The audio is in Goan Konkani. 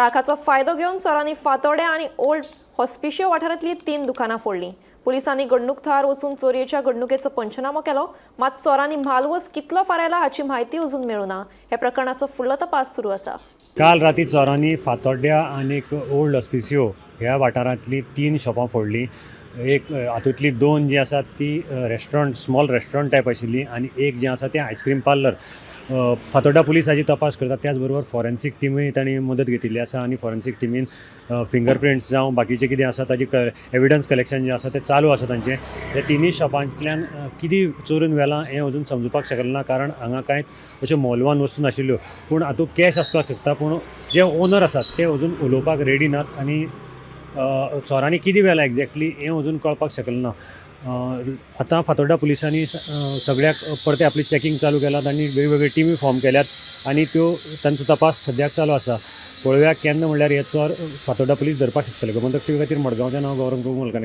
काळखाचो फायदो घेवन चोरांनी फातोड्या आनी ओल्ड हॉस्पिशियो वाठारांतली 3 दुकानां फोडलीं. पुलिसांनी घडणूक थळार वचून चोरयेच्या घडणुकेचो पंचनामो केलो. मात चोरांनी म्हालवज कितलो फारायला हाची म्हायती अजून मेळूना. ह्या प्रकरणाचो फुडलो तपास सुरू आसा. काल राती चोरांनी फातोड्ड्या आनीक ओल्ड ऑस्पिसियो ह्या वाठारांतलीं 3 शॉपां फोडलीं. एक हातूंतलीं 2 जीं आसात ती रेस्टॉरंट, स्मॉल रेस्टॉरंट टायप आशिल्ली आनी एक जें आसा तें आयस्क्रीम पार्लर. फातोड्डा पुलीस हाजी तपास करतात. त्याच बरोबर फॉरेन्सीक टिमूय तांणी मदत घेतिल्ली आसा आनी फॉरेन्सीक टिमीन फिंगरप्रिंट्स जावं बाकीचें कितें आसा ताजी एविडन्स कलेक्शन जें आसा तें चालू आसा तांचें. त्या तिनूय शॉपांतल्यान कितें चोरून व्हेलां हें अजून समजुपाक शकलें ना, कारण हांगा कांयच अश्यो मोलवान वस्तू नाशिल्ल्यो. पूण हातूंत कॅश आसपाक शकता, पूण जे ओनर आसात ते अजून उलोवपाक रेडी नात आनी चोरांनी कितें व्हेलां एग्जॅक्टली हें अजून कळपाक शकलें ना. आतां फातोड्डा पुलिसांनी सगळ्याक परतें आपली चॅकींग चालू केलां. तांणी वेगवेगळे टिमी फॉर्म केल्यात आनी त्यो तांचो तपास सद्याक चालू आसा. पळोवया केन्ना म्हणल्यार हे चोर फातोड्डा पुलीस धरपाक शकतले. गोमंतक टीव्ही खातीर मडगांवच्यान हांव गौरव प्रभू मलकाने.